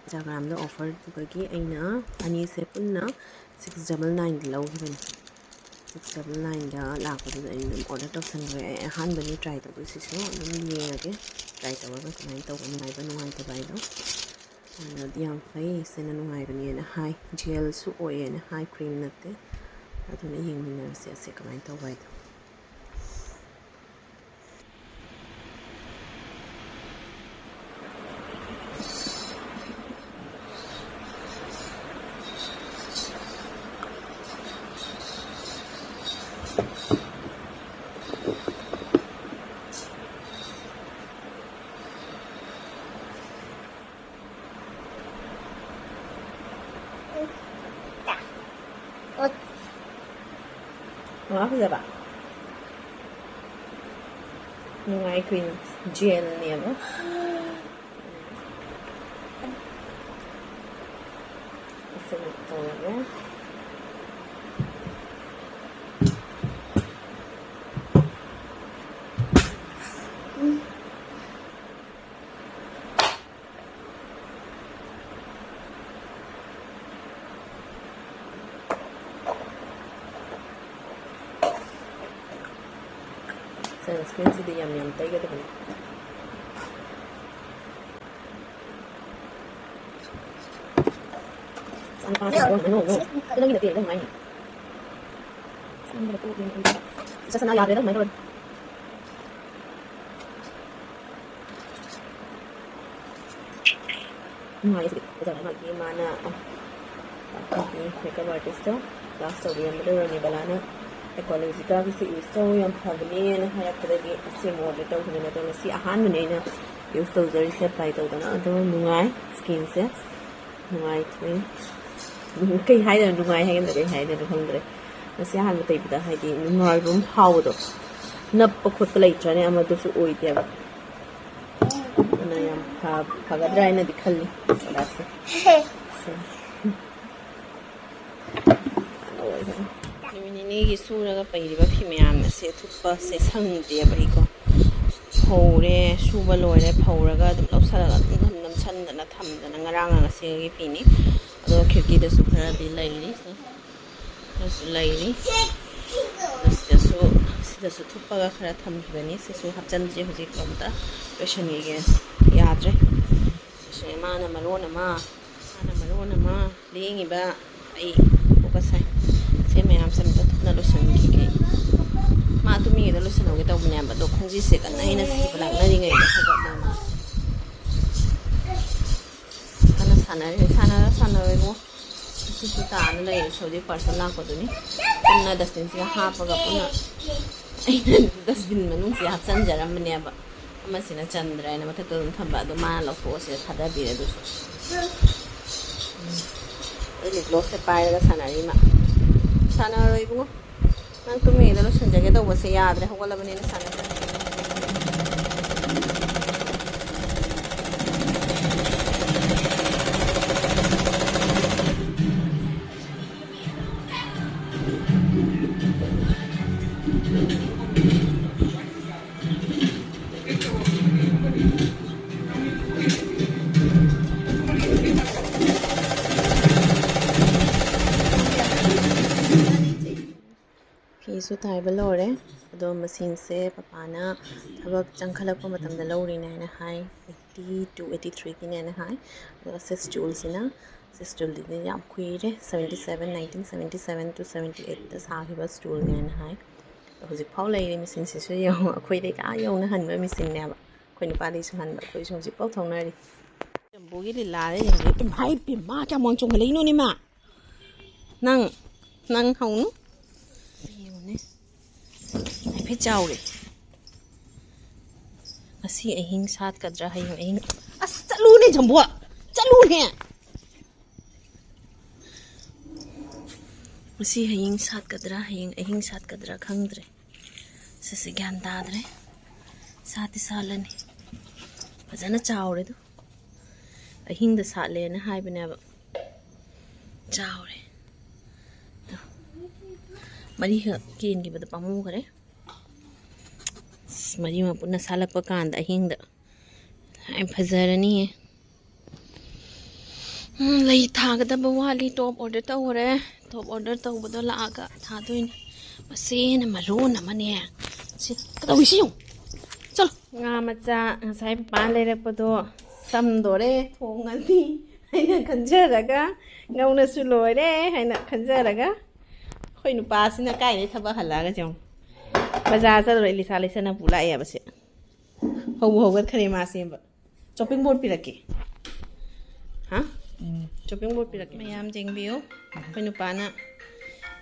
Instagramꯗ offerꯗꯨꯗꯒꯤ ꯑꯩꯅ ꯑꯅꯤꯁꯦ ꯄꯨꯟꯅ six double nineꯗ ꯂꯧꯈꯤꯕꯅꯤ꯫ Six double nineꯗ ꯂꯥꯛꯄꯗꯨꯗ ꯑꯩꯅ ꯑꯗꯨꯝ order ꯇꯧꯁꯟꯈ꯭ꯔꯦ꯫ ꯑꯩ ꯑꯍꯥꯟꯕꯅꯤ try ꯇꯧꯗꯣꯏꯁꯤꯁꯨ, ꯑꯗꯨꯝ ꯌꯦꯡꯉꯒꯦ try ꯇꯧꯔꯒ ꯀꯃꯥꯏꯅ ꯇꯧꯕ, ꯅꯨꯡꯉꯥꯏꯕ ꯅꯨꯡꯉꯥꯏꯇꯕ ꯍꯥꯏꯗꯣ꯫ ꯑꯗꯨꯗꯤ ꯌꯥꯝ ꯐꯩ, ꯁꯤꯅ ꯅꯨꯡꯉꯥꯏꯕꯅꯦꯅ ꯍꯥꯏ, gelꯁꯨ ꯑꯣꯏꯌꯦꯅ ꯍꯥꯏ, cream ꯅꯠꯇꯦ꯫ ꯑꯗꯨꯅ ꯌꯦꯡꯃꯤꯟꯅꯔꯁꯦ ꯑꯁꯦ ꯀꯃꯥꯏꯅ ꯇꯧꯕ ꯍꯥꯏꯗꯣ꯫ ꯋꯥ ꯐꯖꯕ꯫ ꯅꯨꯡꯉꯥꯏ cream gelꯅꯦꯕ꯫ ꯑꯁꯤꯅ ꯇꯧꯔꯒꯦ꯫ Sunscreenꯁꯤꯗꯤ ꯌꯥꯝ ꯌꯥꯝ ꯇꯩꯒꯗꯕꯅꯤ꯫ ꯅꯪꯒꯤ ꯅꯠꯇꯦ, ꯅꯪ ꯍꯥꯏꯅꯤ꯫ ꯁꯅꯥ ꯌꯥꯗ꯭ꯔꯦꯗ ꯑꯗꯨꯃꯥꯏꯅ ꯇꯧꯔꯗꯤ꯫ ꯅꯨꯡꯉꯥꯏ ꯁꯤꯗꯤ꯫ ꯐꯖꯕ ꯑꯃꯒꯤ ꯃꯥꯅ ꯑꯩꯈꯣꯏꯒꯤ makeup artistꯇ class ꯇꯧꯕꯤꯔꯝꯕꯗ ꯔꯣꯅꯤꯕꯂꯥꯅ Aqualogicaꯒꯤꯁꯦ use ꯇꯧ, ꯌꯥꯝ ꯐꯕꯅꯦꯅ ꯍꯥꯏꯔꯛꯄꯗꯒꯤ ꯑꯁꯤ ꯑꯃꯨꯛ order ꯇꯧꯈꯤꯕꯅꯦ꯫ ꯑꯗꯣ ꯉꯁꯤ ꯑꯍꯥꯟꯕꯅꯦ ꯑꯩꯅ use ꯇꯧꯖꯔꯤꯁꯦ, apply ꯇꯧꯗꯅ꯫ ꯑꯗꯣ ꯅꯨꯡꯉꯥꯏ skinꯁꯦ꯫ ꯅꯨꯡꯉꯥꯏꯇ꯭ꯔꯦ꯫ ꯀꯩ ꯍꯥꯏꯗꯣꯏꯅꯣ? ꯅꯨꯡꯉꯥꯏ ꯍꯥꯏꯒꯗ꯭ꯔꯥ ꯀꯩ ꯍꯥꯏꯗꯣꯏꯅꯣ ꯈꯪꯗ꯭ꯔꯦ꯫ ꯉꯁꯤ ꯑꯍꯥꯟꯕ ꯇꯩꯕꯗ ꯍꯥꯏꯗꯤ ꯅꯨꯡꯉꯥꯏꯕ ꯑꯃ ꯐꯥꯎꯕꯗꯣ, ꯅꯞꯄ ꯈꯣꯠꯄ ꯂꯩꯇ꯭ꯔꯅꯦ, ꯑꯃꯗꯨꯁꯨ ꯑꯣꯏꯗꯦꯕ꯫ ꯑꯗꯨꯅ ꯌꯥꯝ ꯐ-, ꯐꯒꯗ꯭ꯔꯥ ꯍꯥꯏꯅꯗꯤ ꯈꯜꯂꯤ productꯁꯦ꯫ ꯁꯦ꯫ ꯅꯨꯃꯤꯠ ꯅꯤꯅꯤꯒꯤ ꯁꯨꯔꯒ ꯄꯩꯔꯤꯕ ꯐꯤ ꯃꯌꯥꯝ ꯑꯁꯦ ꯊꯨꯞꯄꯁꯦ ꯁꯪꯗꯦꯕ ꯑꯩꯀꯣ꯫ ꯐꯧꯔꯦ, ꯁꯨꯕ ꯂꯣꯏꯔꯦ, ꯐꯧꯔꯒ ꯑꯗꯨꯝ ꯂꯧꯁꯜꯂꯒ ꯑꯗꯨꯝ ꯅꯝꯁꯟꯗꯅ ꯊꯝꯗꯅ ꯉꯔꯥꯡ ꯉꯁꯤꯒꯤ ꯐꯤꯅꯤ꯫ ꯑꯗꯣ ꯈꯤꯔꯀꯤꯗꯁꯨ ꯈꯔꯗꯤ ꯂꯩꯔꯤ꯫ ꯈꯔꯁꯨ ꯂꯩꯔꯤ꯫ ꯑꯗꯣ ꯁꯤꯗꯁꯨ, ꯁꯤꯗꯁꯨ ꯊꯨꯞꯄꯒ ꯈꯔ ꯊꯝꯈꯤꯕꯅꯤ꯫ ꯁꯤꯁꯨ ꯍꯥꯞꯆꯤꯟꯗ꯭ꯔꯤ ꯍꯧꯖꯤꯛ ꯑꯝꯇ ꯂꯣꯏꯁꯟꯈꯤꯒꯦ꯫ ꯌꯥꯗ꯭ꯔꯦ꯫ ꯁꯤꯅꯦ ꯃꯥꯅ ꯃꯔꯣꯟ ꯑꯃ, ꯃꯥꯅ ꯃꯔꯣꯟ ꯑꯃ ꯂꯦꯡꯉꯤꯕ꯫ ꯑꯩ ꯀꯣꯛꯀ ꯁꯥꯏ꯫ ꯁꯤ ꯃꯌꯥꯝꯁꯦ ꯑꯝꯇ ꯊꯨꯅ ꯂꯣꯏꯁꯟꯈꯤꯒꯦ꯫ ꯃꯥ ꯇꯨꯝꯃꯤꯉꯩꯗ ꯂꯣꯏꯁꯜꯍꯧꯒꯦ ꯇꯧꯕꯅꯦꯕ, ꯑꯗꯣ ꯈꯣꯡꯖꯤꯁꯦ ꯀꯟꯅ ꯑꯩꯅ ꯁꯤꯕ ꯂꯥꯛꯅꯔꯤꯉꯩꯗ ꯍꯧꯒꯠꯂꯦ ꯃꯥ꯫ ꯀꯟꯅ ꯁꯥꯟꯅꯔꯤ꯫ ꯁꯥꯟꯅꯔ ꯁꯥꯟꯅꯔꯣꯏꯕꯣ꯫ ꯑꯁꯤꯁꯨ ꯇꯥꯅ ꯂꯩꯔꯁꯨ ꯍꯧꯖꯤꯛ parcel ꯂꯥꯛꯄꯗꯨꯅꯤ꯫ ꯄꯨꯟꯅ dustbin ꯁꯤꯒ ꯍꯥꯞꯄꯒ ꯄꯨꯟꯅ ꯑꯩꯅ dustbin ꯃꯅꯨꯡꯁꯤꯗ ꯍꯥꯞꯆꯤꯟꯖꯔꯝꯕꯅꯦꯕ꯫ ꯑꯃꯁꯤꯅ ꯆꯟꯗ꯭ꯔꯦꯅ ꯃꯊꯛꯇ ꯑꯗꯨꯝ ꯊꯝꯕ, ꯑꯗꯣ ꯃꯥꯅ ꯂꯧꯊꯣꯛꯑꯁꯦ ꯊꯥꯗꯕꯤꯔꯦ ꯑꯗꯨꯁꯨ꯫ ꯎꯝ꯫ ꯑꯩ lip gloss ꯁꯦ ꯄꯥꯏꯔꯒ ꯁꯥꯟꯅꯔꯤ ꯃꯥ꯫ ꯁꯥꯟꯅꯔꯣꯏ ꯏꯕꯨꯡꯉꯣ꯫ ꯅꯪ ꯇꯨꯝꯃꯤꯉꯩꯗ ꯂꯣꯏꯁꯤꯟꯖꯒꯦ ꯇꯧꯕꯁꯦ ꯌꯥꯗ꯭ꯔꯦ, ꯍꯧꯒꯠꯂꯕꯅꯤꯅ ꯁꯥꯟꯅꯗ꯭ꯔꯦ꯫ ꯐꯤꯁꯨ ꯇꯥꯏꯕ ꯂꯣꯏꯔꯦ꯫ ꯑꯗꯣ ꯃꯁꯤꯡꯁꯦ ꯄꯄꯥꯅ ꯊꯕꯛ ꯆꯪꯈꯠꯂꯛꯄ ꯃꯇꯝꯗ ꯂꯧꯔꯤꯅꯦ ꯍꯥꯏꯅ ꯍꯥꯏ꯫ Eighty two, eighty three ꯒꯤꯅꯦꯅ ꯍꯥꯏ꯫ ꯑꯗꯣ ꯁꯤ stool ꯁꯤꯅ, ꯁꯤ stool ꯗꯨꯗꯤ ꯌꯥꯝ ꯀꯨꯏꯔꯦ, seventy seven, nineteen seventy seven to seventy eight ꯇ ꯁꯥꯈꯤꯕ stool ꯅꯦꯅ ꯍꯥꯏ꯫ ꯑꯗꯣ ꯍꯧꯖꯤꯛꯐꯥꯎ ꯂꯩꯔꯤ꯫ ꯃꯁꯤꯡꯁꯤꯁꯨ ꯌꯦꯡꯉꯣ, ꯑꯩꯈꯣꯏꯗꯩ ꯑꯥ ꯌꯧꯅ ꯍꯟꯕ ꯃꯦꯆꯤꯟꯅꯦꯕ꯫ ꯑꯩꯈꯣꯏ ꯅꯨꯄꯥꯗꯩꯁꯨ ꯍꯟꯕ, ꯑꯩꯈꯣꯏꯁꯨ ꯍꯧꯖꯤꯛꯐꯥꯎ ꯊꯧꯅꯔꯤ꯫ ꯖꯝꯕꯣꯒꯤ ꯂꯤꯂꯥꯗ ꯌꯦꯡꯉꯣ꯫ ꯏꯃꯥ ꯏꯄꯦꯝꯃ, ꯀꯌꯥꯝ ꯋꯥꯡ ꯆꯣꯡꯈꯠꯂꯛꯏꯅꯣꯅꯦ ꯃꯥ? ꯅꯪ, ꯅꯪ ꯍꯧꯅꯨ꯫ ꯌꯦꯡꯉꯨꯅꯦ꯫ ꯍꯥꯏꯐꯦꯠ ꯆꯥꯎꯔꯦ꯫ ꯉꯁꯤ ꯑꯍꯤꯡ ꯁꯥꯠꯀꯗ꯭ꯔꯥ, ꯍꯌꯦꯡ ꯑꯍꯤꯡ? ꯑꯁ, ꯆꯠꯂꯨꯅꯦ ꯖꯝꯕꯣ! ꯆꯠꯂꯨꯅꯦ! ꯉꯁꯤ ꯍꯌꯦꯡ ꯁꯥꯠꯀꯗ꯭ꯔꯥ, ꯍꯌꯦꯡ ꯑꯍꯤꯡ ꯁꯥꯠꯀꯗ꯭ꯔꯥ ꯈꯪꯗ꯭ꯔꯦ꯫ ꯁꯤꯁꯦ ꯒ꯭ꯌꯥꯟ ꯇꯥꯗ꯭ꯔꯦ꯫ ꯁꯥꯠꯇꯤ ꯁꯥꯠꯂꯅꯤ꯫ ꯐꯖꯅ ꯆꯥꯎꯔꯦ ꯑꯗꯨ꯫ ꯑꯍꯤꯡꯗ ꯁꯥꯠꯂꯦꯅ ꯍꯥꯏꯕꯅꯦꯕ꯫ ꯆꯥꯎꯔꯦ꯫ ꯑꯗꯣ ꯃꯔꯤꯈꯛ ꯀꯦꯟꯈꯤꯕꯗ ꯄꯥꯝꯃꯨꯈ꯭ꯔꯦ꯫ ꯑꯁ, ꯃꯔꯤ ꯃꯄꯨꯟꯅ ꯁꯥꯠꯂꯛꯄ ꯀꯥꯟꯗ ꯑꯍꯤꯡꯗ ꯌꯥꯝ ꯐꯖꯔꯅꯤꯌꯦ꯫ ꯎꯝ, ꯂꯩ ꯊꯥꯒꯗꯕ ꯋꯥꯠꯂꯤ꯫ ꯇꯣꯞ ꯑꯣꯔꯗꯔ ꯇꯧꯈ꯭ꯔꯦ꯫ ꯇꯣꯞ ꯑꯣꯔꯗꯔ ꯇꯧꯕꯗꯣ ꯂꯥꯛꯑꯒ ꯊꯥꯗꯣꯏꯅꯦ꯫ ꯃꯁꯤꯅ ꯃꯔꯣꯟ ꯑꯃꯅꯦ꯫ ꯁꯤ ꯀꯩꯗꯧꯏꯁꯤ ꯌꯦꯡꯉꯨ꯫ ꯆꯠꯂꯣ꯫ ꯉꯥ ꯃꯆꯥ ꯉꯁꯥꯏ ꯄꯥꯟ ꯂꯩꯔꯛꯄꯗꯣ ꯁꯝꯗꯣꯔꯦ, ꯊꯣꯡꯉꯅꯤ ꯍꯥꯏꯅ ꯈꯟꯖꯔꯒ, ꯉꯧꯅꯁꯨ ꯂꯣꯏꯔꯦ ꯍꯥꯏꯅ ꯈꯟꯖꯔꯒ, ꯑꯩꯈꯣꯏ ꯅꯨꯄꯥꯁꯤꯅ ꯀꯥꯏꯗꯩ ꯊꯕꯛ ꯍꯜꯂꯛꯑꯒ ꯌꯦꯡꯉꯨ, ꯕꯖꯥꯔ ꯆꯠꯂꯨꯔꯦ, ꯏꯂꯤꯁꯥ ꯂꯩꯁꯅ ꯄꯨ ꯂꯥꯛꯑꯦꯕ ꯁꯦ꯫ ꯍꯧꯕꯨ ꯍꯧꯒꯠꯈ꯭ꯔꯦ ꯃꯥ ꯁꯦꯝꯕ꯫ ꯆꯣꯞꯄꯤꯡ ꯕꯣꯔꯗ ꯄꯤꯔꯛꯀꯦ꯫ ꯍꯥ? ꯎꯝ꯫ ꯆꯣꯞꯄꯤꯡ ꯕꯣꯔꯗ ꯄꯤꯔꯛꯀꯦ꯫ ꯃꯌꯥꯝ ꯌꯦꯡꯕꯤꯌꯨ꯫ ꯑꯩꯈꯣꯏ ꯅꯨꯄꯥꯅ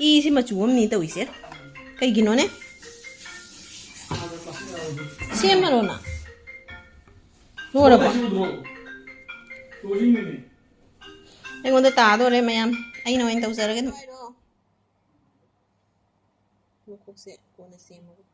ꯏꯁꯤ ꯃꯆꯨ ꯑꯃꯅꯤ ꯇꯧꯏꯁꯦ꯫ ꯀꯩꯒꯤꯅꯣꯅꯦ? ꯁꯦꯝꯃꯔꯣꯅ? ꯂꯣꯏꯔꯕꯣ? ꯑꯩꯉꯣꯟꯗ ꯇꯥꯗꯣꯔꯦ ꯃꯌꯥꯝ꯫ ꯑꯩꯅ ꯑꯣꯏꯅ ꯇꯧꯖꯔꯒꯦ ꯑꯗꯨꯝ꯫ ꯃꯈꯣꯛꯁꯦ ꯀꯣꯟꯅ ꯁꯦꯝꯃꯒꯦ꯫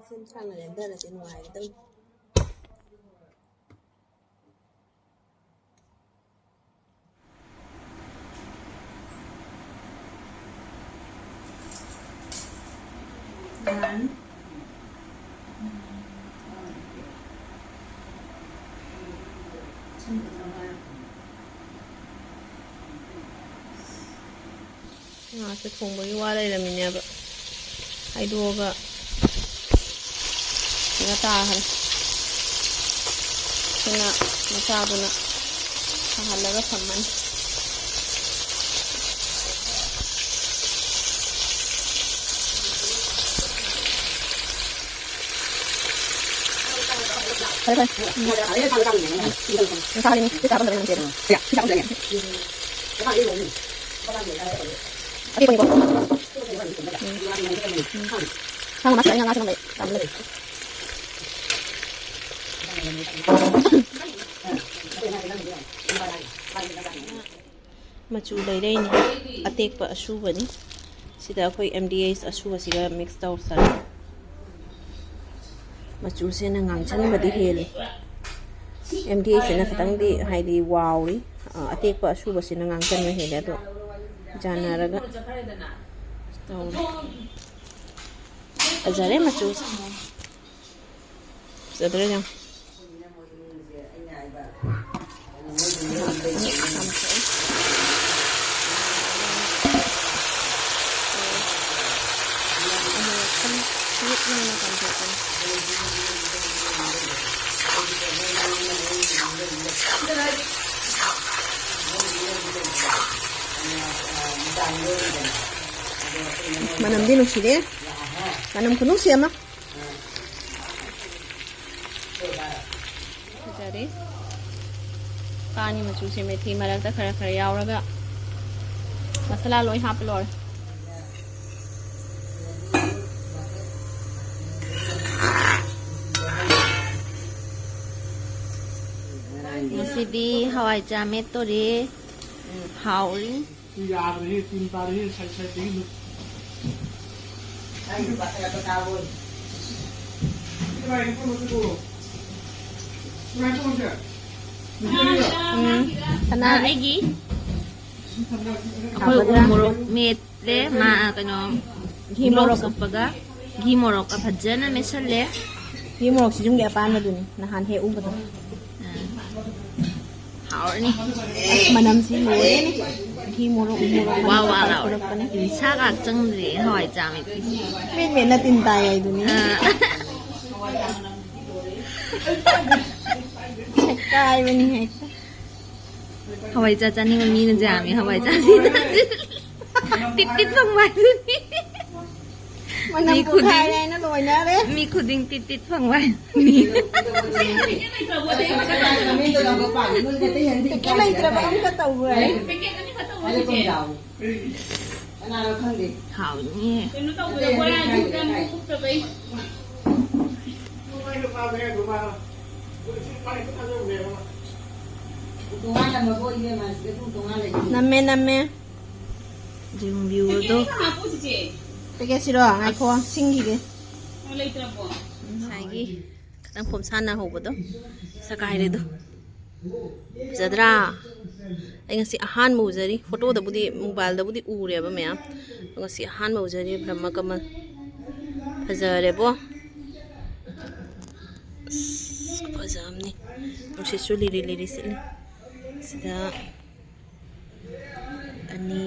ꯁꯦꯝ ꯁꯥꯅ ꯂꯦꯟꯊꯔꯗꯤ ꯅꯨꯡꯉꯥꯏꯒꯗꯧꯅꯤ꯫ ꯉꯥꯁꯦ ꯊꯣꯡꯕꯒꯤ ꯋꯥ ꯂꯩꯔꯝꯃꯤꯅꯦꯕ꯫ ꯍꯥꯏꯗꯣꯛꯑꯒ ꯁꯤꯒ ꯇꯥꯈ꯭ꯔꯦ꯫ ꯁꯤꯅ ꯃꯆꯥꯗꯨꯅ ꯁꯥꯍꯜꯂꯒ ꯊꯝꯃꯅꯤ꯫ ꯐꯔꯦ, ꯐꯔꯦ꯫ ꯎꯝ꯫ ꯎꯝ꯫ ꯁꯥꯍꯜꯂꯤꯅꯤ꯫ ꯁꯤ ꯆꯥꯕ ꯉꯝꯗꯕꯅꯤꯅ ꯅꯠꯇꯦ ꯑꯗꯣ꯫ ꯁꯤ ꯆꯥꯕ ꯉꯝꯗꯕꯅꯤꯅ꯫ ꯑꯇꯦꯛꯄꯅꯤꯀꯣ꯫ ꯎꯝ꯫ ꯎꯝ꯫ ꯁꯥ ꯉꯥ ꯃꯥꯁꯦ ꯑꯩꯅ ꯉꯥꯁꯦ ꯉꯝꯃꯦ꯫ ꯆꯥꯕ ꯂꯩ꯫ ꯃꯆꯨ ꯂꯩꯔꯛꯏꯅꯤ꯫ ꯑꯇꯦꯛꯄ ꯑꯁꯨꯕꯅꯤ꯫ ꯁꯤꯗ ꯑꯩꯈꯣꯏ ꯑꯦꯝ ꯗꯤ ꯑꯦꯁ ꯑꯁꯨꯕꯁꯤꯒ ꯃꯤꯛꯁ ꯇꯧꯁꯜꯂꯦ꯫ ꯃꯆꯨꯁꯤꯅ ꯉꯥꯡꯁꯟꯕꯗꯤ ꯍꯦꯜꯂꯤ꯫ ꯑꯦꯝ ꯗꯤ ꯑꯦꯁꯁꯤꯅ ꯈꯤꯇꯪꯗꯤ ꯍꯥꯏꯗꯤ ꯋꯥꯎꯔꯤ꯫ ꯑ, ꯑꯇꯦꯛꯄ ꯑꯁꯨꯕꯁꯤꯅ ꯉꯥꯡꯁꯟꯕ ꯍꯦꯜꯂꯦ꯫ ꯑꯗꯣ ꯌꯥꯅꯔꯒ ꯇꯧꯔꯦ꯫ ꯐꯖꯔꯦ ꯃꯆꯨꯁꯦ꯫ ꯐꯖꯗ꯭ꯔꯥ ꯌꯦꯡꯉꯣ꯫ ꯃꯅꯝꯗꯤ ꯅꯨꯡꯁꯤꯔꯦ꯫ ꯃꯅꯝ ꯈꯨꯅꯨꯡꯁꯤ ꯑꯃ꯫ ꯐꯖꯔꯦ꯫ ꯀꯥꯅꯤ ꯃꯆꯨꯁꯦ ꯃꯦꯊꯤ ꯃꯔꯛꯇ ꯈꯔ ꯈꯔ ꯌꯥꯎꯔꯒ ꯃꯁꯥꯂꯥ ꯂꯣꯏ ꯍꯥꯞꯄ ꯂꯣꯏꯔꯦ꯫ ꯉꯁꯤꯗꯤ ꯍꯋꯥꯏ ꯆꯥ ꯃꯦꯠꯇꯣꯔꯦ꯫ ꯍꯥꯎꯔꯤ꯫ ꯌꯥꯗ꯭ꯔꯦꯍꯦ, ꯇꯤꯟ ꯇꯥꯔꯦꯍꯦ, ꯁꯥꯏꯠ ꯁꯥꯏꯠꯇꯒꯤ ꯂꯨꯠ꯫ ꯎꯝ, ꯁꯅꯥ꯫ ꯑꯩꯒꯤ ꯑꯩꯈꯣꯏ ꯎ ꯃꯣꯔꯣꯛ ꯃꯦꯠꯂꯦ, ꯃꯥ, ꯀꯩꯅꯣ, ꯘꯤ ꯃꯣꯔꯣꯛ꯫ ꯘꯤ ꯃꯣꯔꯣꯛ ꯀꯞꯄꯒ, ꯘꯤ ꯃꯣꯔꯣꯛꯀ ꯐꯖꯅ ꯃꯦꯠꯁꯜꯂꯦ꯫ ꯘꯤ ꯃꯣꯔꯣꯛꯁꯤ ꯌꯨꯝꯒꯤ ꯑꯄꯥꯟꯕꯗꯨꯅꯤ, ꯅꯍꯥꯟ ꯍꯦꯛ ꯎꯕꯗꯣ꯫ ꯎꯝ꯫ ꯍꯥꯎꯔꯅꯤ꯫ ꯑꯁ, ꯃꯅꯝꯁꯤ ꯂꯣꯏꯔꯦꯅꯦ꯫ ꯐꯤ ꯃꯣꯔꯣꯛ ꯃꯣꯔꯣꯛ ꯋꯥ ꯋꯥ ꯂꯥꯎꯔꯦ꯫ ꯏꯟꯁꯥꯒ ꯆꯪꯗ꯭ꯔꯦ ꯍꯋꯥꯏ ꯆꯥꯃꯦꯠꯀꯤ꯫ ꯃꯦꯠ ꯃꯦꯠꯅ ꯇꯤꯟ ꯇꯥꯏ ꯍꯥꯏꯗꯨꯅꯤ꯫ ꯑ꯫ ꯁꯦꯒꯥꯏꯕꯅꯤ ꯍꯦꯛꯇ꯫ ꯍꯋꯥꯏ ꯆꯥ ꯆꯥꯅꯤꯡꯕ ꯃꯤꯅ ꯌꯥꯝꯃꯤ ꯍꯋꯥꯏ ꯆꯥ꯫ ꯇꯤꯠ ꯇꯤꯠ ꯐꯪꯕ ꯍꯥꯏꯗꯨꯅꯤ꯫ ꯃꯅꯝ ꯃꯤ ꯈꯨꯗꯤꯡ ꯄꯣꯛꯈꯥꯏꯔꯦ ꯍꯥꯏꯅ ꯂꯣꯏꯅꯔꯦ꯫ ꯃꯤ ꯈꯨꯗꯤꯡ ꯇꯤꯠ ꯇꯤꯠ ꯐꯪꯕ ꯍꯥꯏꯗꯨꯅꯤ꯫ ꯄꯦꯀꯦꯠ ꯂꯩꯇ꯭ꯔꯕ ꯑꯝꯇ ꯇꯧꯈ꯭ꯔꯦ꯫ ꯀꯅꯥꯅꯣ ꯈꯪꯗꯦ꯫ ꯍꯥꯎꯅꯤꯌꯦ꯫ ꯀꯩꯅꯣ ꯇꯧꯕꯗ ꯕꯣꯔꯥꯗꯨ ꯈꯤꯇꯪ ꯀꯨꯞꯇꯕꯩ꯫ ꯇꯣꯉꯥꯟꯅ ꯃꯕꯣꯛ ꯏꯕꯦꯝꯃ ꯁꯤꯗ ꯑꯗꯨꯝ ꯇꯣꯉꯥꯟ ꯂꯩ꯫ ꯅꯝꯃꯦ, ꯅꯝꯃꯦ꯫ ꯌꯦꯡꯕꯤꯌꯨ ꯑꯗꯣ꯫ ꯄꯦꯀꯦꯠꯁꯤꯔꯣ? ꯉꯥꯏꯈꯣ, ꯁꯤꯡꯈꯤꯒꯦ꯫ ꯉꯁꯥꯏꯒꯤ ꯈꯤꯇꯪ ꯄꯣꯝꯁꯥꯟꯅ ꯍꯧꯕꯗꯣ ꯁꯦꯒꯥꯏꯔꯦꯗꯣ꯫ ꯐꯖꯗ꯭ꯔꯥ? ꯑꯩ ꯉꯁꯤ ꯑꯍꯥꯟꯕ ꯎꯖꯔꯤ꯫ ꯐꯣꯇꯣꯗꯕꯨꯗꯤ, ꯃꯣꯕꯥꯏꯜꯗꯕꯨꯗꯤ ꯎꯔꯦꯕ ꯃꯌꯥꯝ꯫ ꯉꯁꯤ ꯑꯍꯥꯟꯕ ꯎꯖꯔꯤ ꯕ꯭ꯔꯍ꯭ꯃ ꯀꯃꯜ꯫ ꯐꯖꯔꯦꯕꯣ꯫ ꯑꯁ, ꯈꯨꯐꯖ ꯑꯃꯅꯤ꯫ ꯅꯨꯡꯁꯤꯠꯁꯨ ꯂꯤꯔꯤ ꯂꯤꯔꯤ ꯁꯤꯠꯂꯤ꯫ ꯁꯤꯗ ꯑꯅꯤ,